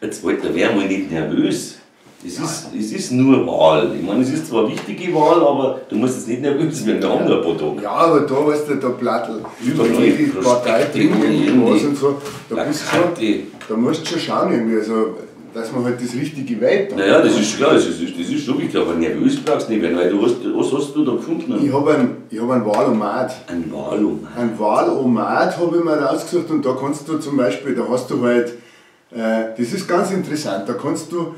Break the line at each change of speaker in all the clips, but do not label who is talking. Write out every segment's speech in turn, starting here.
Jetzt Alter, wär mal nicht nervös. Es ist nur Wahl. Ich meine, es ist zwar eine wichtige Wahl, aber du musst jetzt nicht nervös werden. Wir haben nur ein paar Tage.
Ja, aber da, weißt du, da Plattel,
Überall
da jede Partei
Prospekte
bringt
ohne
irgendwie
Ende.
was und so. Da bist du schon,
Plakate.
Da musst du schon schauen irgendwie, also, dass man halt das Richtige wählt dann.
Naja, das ist klar, das ist schon wichtig, aber nervös brauchst du nicht werden, weil du hast, was hast du da gefunden?
Ich hab einen Wahlomat.
Ein Wahlomat.
Ein Wahlomat habe ich mir rausgesucht und da kannst du zum Beispiel, da hast du halt, das ist ganz interessant, da kannst du,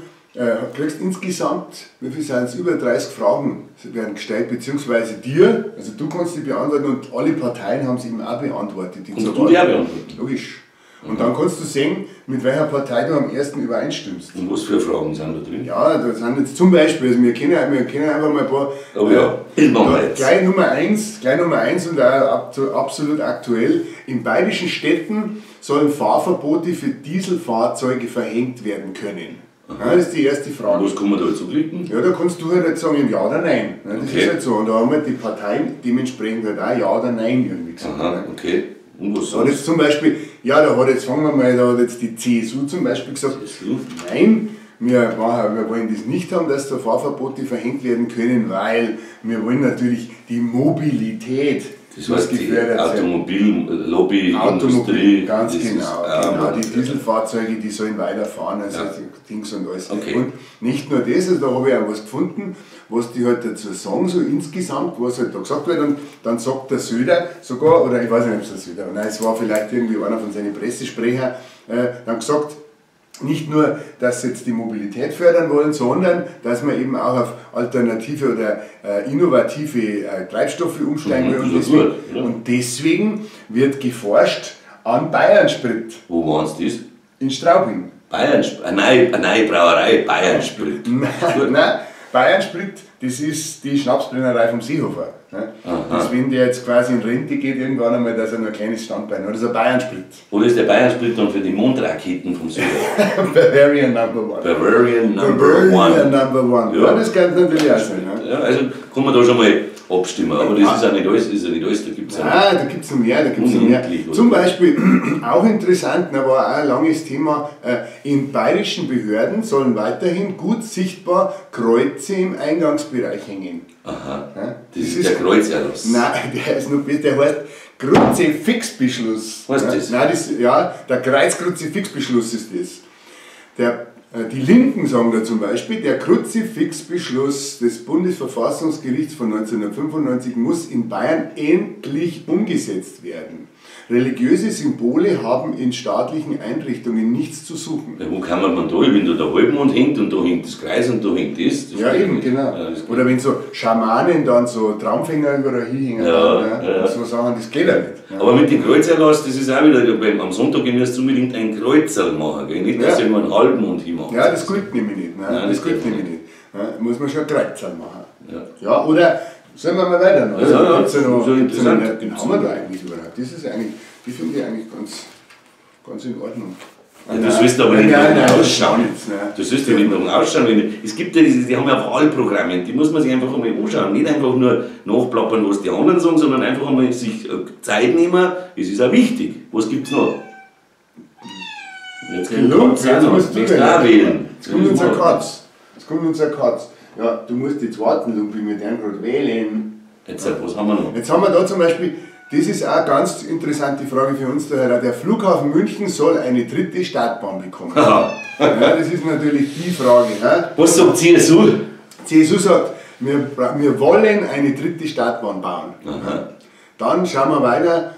kriegst insgesamt, wie viel sind es, über 30 Fragen werden gestellt, beziehungsweise dir, also du kannst die beantworten und alle Parteien haben sie eben auch beantwortet. Die
Kannst
zur
du
Wahl
die auch beantworten?
Logisch. Und dann kannst du sehen, mit welcher Partei du am ersten übereinstimmst.
Und was für Fragen sind da drin?
Ja, da sind jetzt zum Beispiel, also wir kennen einfach mal ein paar.
Oh ja, das machen wir jetzt.
Gleich Nummer eins und auch absolut aktuell. In bayerischen Städten sollen Fahrverbote für Dieselfahrzeuge verhängt werden können. Ja, das ist die erste Frage.
Was kann man da dazu klicken?
Ja, da kannst du halt jetzt sagen, ja oder nein. Ja, das ist halt so. Und da haben halt die Parteien dementsprechend halt auch Ja oder Nein irgendwie gesagt.
Aha, okay. Und was
Da hat
sagst
jetzt zum Beispiel, ja, da hat jetzt, fangen wir mal, da hat jetzt die CSU zum Beispiel gesagt,
CSU?
Nein, wir wollen das nicht haben, dass da Fahrverbote verhängt werden können, weil wir wollen natürlich die Mobilität
Das
muss
heißt, die
gefördert sein.
Automobillobby,
Automobil,
Industrie,
ganz
das
genau,
ist, ah,
genau. Die Dieselfahrzeuge, die sollen weiterfahren, also die Dings und alles. Und nicht nur das, also da habe ich auch was gefunden, was die halt dazu sagen, so insgesamt, was halt da gesagt wird. Und dann sagt der Söder sogar, oder ich weiß nicht, ob es der Söder war, nein, es war vielleicht irgendwie einer von seinen Pressesprechern, dann gesagt, nicht nur, dass sie jetzt die Mobilität fördern wollen, sondern dass man eben auch auf alternative oder innovative Treibstoffe umsteigen will. Und
Das ist ja
deswegen,
gut, ja.
und deswegen wird geforscht an Bayernsprit
Wo waren sie das?
In Straubing.
Bayern, eine neue Brauerei, Bayernsprit.
Nein, nein, Bayernsprit, das ist die Schnapsbrennerei vom Seehofer. Ne? Das, wenn der jetzt quasi in Rente geht, irgendwann einmal, dass er nur ein kleines Standbein hat. Das ist ein Bayernsprit.
Oder ist der Bayernsprit dann für die Mondraketen vom Söder?
Bavarian Number One.
Bavarian Number
Bavarian
One.
Number One.
Ja.
Ja, das kann natürlich auch sein. Ne?
Ja, also kann man da schon mal abstimmen. Aber das ist ja nicht alles, ist ja nicht alles, da gibt es ja
Ah, da gibt es noch mehr, da gibt's noch mehr.
Unendlich, oder?
Zum Beispiel, auch interessant, da war auch ein langes Thema, in bayerischen Behörden sollen weiterhin gut sichtbar Kreuze im Eingangsbereich hängen.
Aha.
Ja,
Das ist der Kreuzerlass.
Nein, der ist noch besser, der heißt Kruzifixbeschluss.
Was ist
Ja,
das?
nein, das, ja, der Kreuzkruzifixbeschluss ist das. Die Linken sagen da zum Beispiel, der Kruzifixbeschluss des Bundesverfassungsgerichts von 1995 muss in Bayern endlich umgesetzt werden. Religiöse Symbole haben in staatlichen Einrichtungen nichts zu suchen.
Ja, wo kann man da, wenn da der Halbmond hängt und da hängt das Kreuz und da hängt das? Das
Ja,
geht
eben,
nicht.
genau.
Ja, das geht.
Oder wenn so Schamanen dann so Traumfänger überall hinhängen, dann, ne? Und so Sachen, das geht ja nicht. Ja.
Aber mit dem Kreuzerlass, das ist auch wieder, am Sonntag, ihr müsst unbedingt ein Kreuzerl machen, gell? Nicht, dass ihr immer einen Halbmond hinmacht.
Ja, das gilt nämlich nicht. Ne?
Nein,
Das
das
gilt
geht
nämlich nicht. Ja, muss man schon ein Kreuzerl machen.
Ja.
Ja, oder sollen wir mal weiter noch?
Ja.
Gibt's ja noch,
So
gibt's ja noch,
interessant.
den haben wir da eigentlich überhaupt. Das ist eigentlich, die finde ich eigentlich ganz, ganz in Ordnung.
Ja, du sollst aber nicht
nein,
nach
nein,
ausschauen.
Jetzt, nein.
Du sollst ja nicht nach ausschauen. Wenn, es gibt ja diese, die haben ja Wahlprogramme, die muss man sich einfach einmal anschauen. Nicht einfach nur nachplappern, was die anderen sagen, sondern einfach einmal sich Zeit nehmen. Es ist auch wichtig. Was gibt's noch? Jetzt kommt
Lump,
Katz auch
jetzt
noch.
musst du
Möchtest du auch wählen?
Jetzt kommt unser Katz. Jetzt kommt unser Katz. Ja, du musst jetzt warten, Lumpi, wir werden gerade wählen.
Jetzt, was haben wir noch?
Jetzt haben wir da zum Beispiel, das ist auch eine ganz interessante Frage für uns daher. Der Flughafen München soll eine dritte Startbahn bekommen.
Aha.
Ja, das ist natürlich die Frage. Ne?
Was sagt CSU?
CSU sagt, wir wollen eine dritte Startbahn bauen. Dann schauen wir weiter,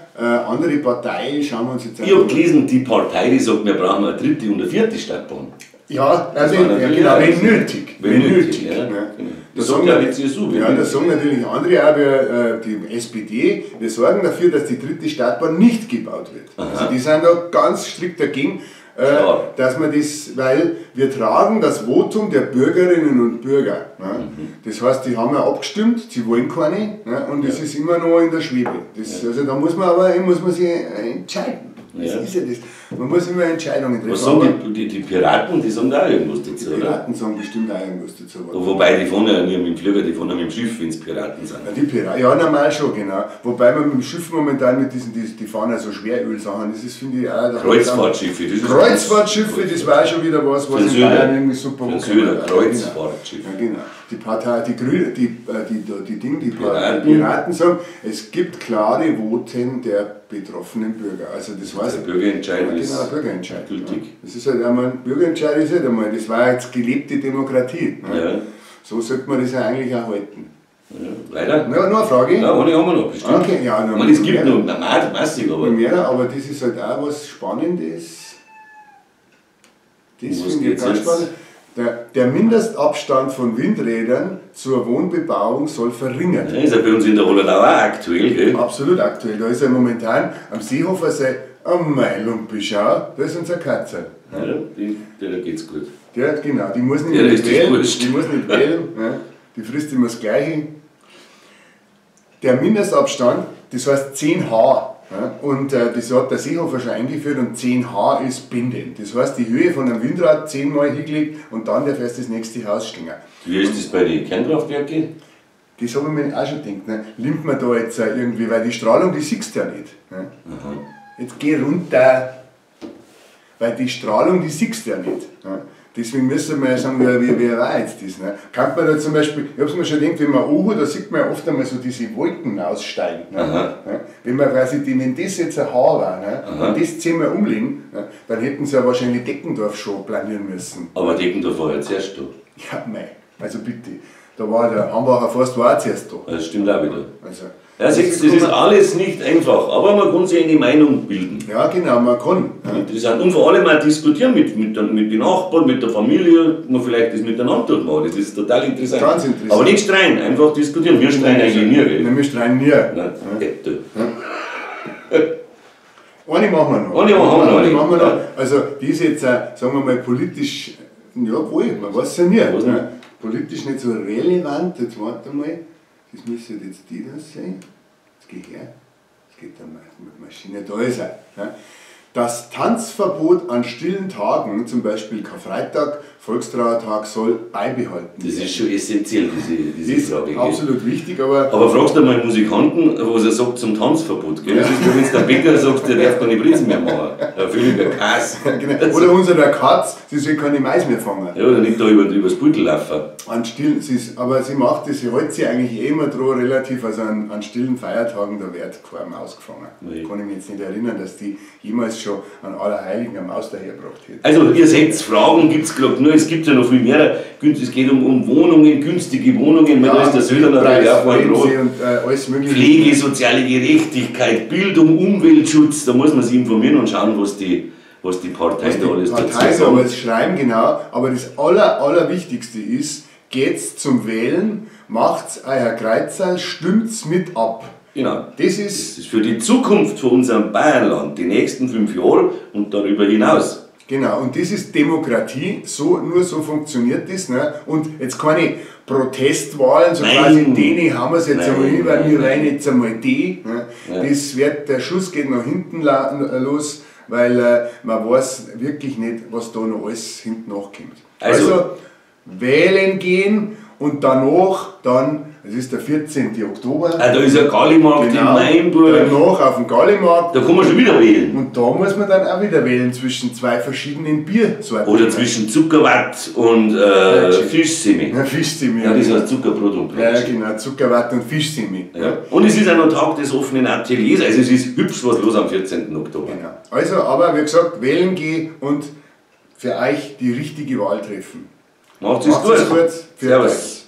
andere Partei, schauen wir uns jetzt
Ich habe gelesen, die Partei, die sagt, wir brauchen eine dritte und eine vierte Startbahn.
Ja, also,
war
ja,
natürlich
genau,
auch-
wenn nötig.
Wenn nötig, ja.
Ne?
Genau.
Da
Das
sagen
sagt ja
nat-
die CSU, wenn
Ja, das
nötig.
sagen natürlich andere auch, wir, die SPD, wir sorgen dafür, dass die dritte Startbahn nicht gebaut wird. Also die sind da ganz strikt dagegen, dass man das, weil wir tragen das Votum der Bürgerinnen und Bürger. Ne? Das heißt, die haben ja abgestimmt, sie wollen keine, ne? Und es ist immer noch in der Schwebe. Das, Also da muss man aber muss man sich entscheiden. Das
Ja.
ist ja das. Man muss immer Entscheidungen treffen.
Was sagen die Piraten, die sagen da auch irgendwas dazu,
Die
oder?
Piraten sagen bestimmt auch irgendwas dazu.
Wobei, die fahren ja nicht mit dem Flieger, die fahren ja mit dem Schiff, wenn es Piraten sind.
Ja, die Piraten, ja, normal schon, genau. Wobei man mit dem Schiff momentan mit diesen, die fahren ja so Schwerölsachen, das ist, finde ich, auch...
Kreuzfahrtschiffe. Das ist
Kreuzfahrtschiffe, das war schon wieder was in Bayern irgendwie super
Söder, Kreuzfahrtschiffe.
Ja, genau. Die Partei, die Grünen, die Piraten sagen, es gibt klare Voten der betroffenen Bürger. Also das heißt,
der Bürgerentscheid
ja,
ist
genau, Bürgerentscheid,
gültig.
Ja. Das ist halt einmal, Bürgerentscheid ist halt einmal, das war jetzt gelebte Demokratie. Ne?
Ja.
So sollte man das ja eigentlich auch halten.
Ja, weiter?
Ja, noch eine Frage?
Ja, eine haben wir noch, bestimmt.
Okay, ja, noch
ich meine, es gibt noch massig, aber...
Mehr, aber das ist halt auch was Spannendes. Das finde ich ganz spannend. Der Mindestabstand von Windrädern zur Wohnbebauung soll verringert werden.
Ja, ist ja bei uns in der Hollerau auch aktuell, gell?
Absolut aktuell. Da ist ja momentan am Seehofer sein, oh mein Lumpi, schau, da ist unser Katze.
Ja, der geht's gut.
Der, genau, die muss nicht wählen, die muss nicht wählen, ja, die frisst immer das Gleiche. Der Mindestabstand, das heißt 10 H. Ja, und das hat der Seehofer schon eingeführt und 10 H ist bindend. Das heißt, die Höhe von einem Windrad 10 Mal hingelegt und dann darf erst das nächste Haus stehen.
Wie ist das bei den Kernkraftwerken?
Das habe ich mir auch schon gedacht. Ne? Nimmt man da jetzt irgendwie, weil die Strahlung, die siehst du ja nicht. Ne?
Aha.
Jetzt geh runter, weil die Strahlung, die siehst du ja nicht. Ne? Deswegen müssen wir ja sagen, wer war jetzt das? Ne? Kann man da zum Beispiel, ich hab's mir schon gedacht, wenn man oben, da sieht man ja oft einmal so diese Wolken aussteigen. Ne? Ne? Wenn man quasi, wenn das jetzt ein Haar war, ne? Und das 10-mal umlegen, ne? Dann hätten sie ja wahrscheinlich Deckendorf schon planieren müssen.
Aber Deckendorf war ja zuerst da.
Ja, mei, also bitte. Da war der Hambacher Forst war auch zuerst da.
Das stimmt auch wieder.
Also,
ja, das ist alles nicht einfach, aber man kann sich eine Meinung bilden.
Ja, genau, man kann. Ja.
Interessant. Und vor allem auch diskutieren mit den Nachbarn, mit der Familie, man vielleicht das miteinander durchmachen. Das ist total interessant.
Ganz interessant.
Aber nicht streiten, einfach diskutieren. Wir streiten eigentlich nie, gell?
Nein, wir streiten nie.
Nein, ja.
Eine machen wir noch.
Eine machen wir noch.
Ja. Also, die ist jetzt, sagen wir mal, politisch, ja wohl, man weiß ja nie. Ne? Politisch nicht so relevant. Jetzt warte mal, das müsste jetzt die da sein. Jetzt geh her, jetzt geht der Maschine, da ist er. Ne? Das Tanzverbot an stillen Tagen, zum Beispiel Karfreitag, Volkstrauertag, soll beibehalten werden.
Das ist schon essentiell, diese Frage.
Das ist absolut wichtig, aber...
Aber fragst du mal einen Musikanten, was er sagt zum Tanzverbot, gell? Das ist, wenn du der Bäcker sagt, der darf keine Brezen mehr machen. Ein völliger Kass.
Ja, genau. Oder unsere Katz, sie soll keine Mais mehr fangen.
Ja, oder nicht da übers Pudel laufen.
An stillen, sie ist, aber sie macht das, sie hält sich eigentlich eh immer dran, relativ, also an stillen Feiertagen, da wird keine Maus gefangen.
Nee.
Kann ich mich jetzt nicht erinnern, dass die jemals schon an Allerheiligen eine Maus dahergebracht hätte.
Also ihr seht, Fragen gibt es glaube nur, es gibt ja noch viel mehr. Es geht um Wohnungen, günstige Wohnungen, ja, da ist der Söder natürlich auch vorhin dran.
Und alles mögliche.
Pflege, soziale Gerechtigkeit, Bildung, Umweltschutz, da muss man sich informieren und schauen, was die Parteien da alles dazu sagen.
Alles schreiben, genau, aber das Allerwichtigste ist, geht's zum Wählen, macht's euer Kreuzerl, stimmt's mit ab.
Genau.
Das ist
für die Zukunft von unserem Bayernland, die nächsten 5 Jahre und darüber hinaus.
Genau, und das ist Demokratie, so, nur so funktioniert das. Ne? Und jetzt keine Protestwahlen, so quasi denen haben wir es jetzt einmal hin, weil wir rein jetzt einmal die. Ne?
Ja.
Das wird, der Schuss geht nach hinten los, weil man weiß wirklich nicht, was da noch alles hinten nachkommt. Also wählen gehen und danach dann, es ist der 14. Oktober.
Ah, da ist ein Gallimarkt, genau, in Mainburg.
Danach auf dem Gallimarkt.
Da kann man schon wieder wählen.
Und da muss man dann auch wieder wählen zwischen 2 verschiedenen Biersorten.
Oder zwischen Zuckerwatt und Fischsemi.
Ja, Fischsemi.
Ja, das heißt Zuckerbrot und Brot.
Ja, genau, Zuckerwatt und Fischsemi.
Ja. Und es ist auch noch Tag des offenen Ateliers, also es ist hübsch was los am 14. Oktober.
Genau. Also, aber wie gesagt, wählen gehen und für euch die richtige Wahl treffen.
Macht's es gut.
Servus.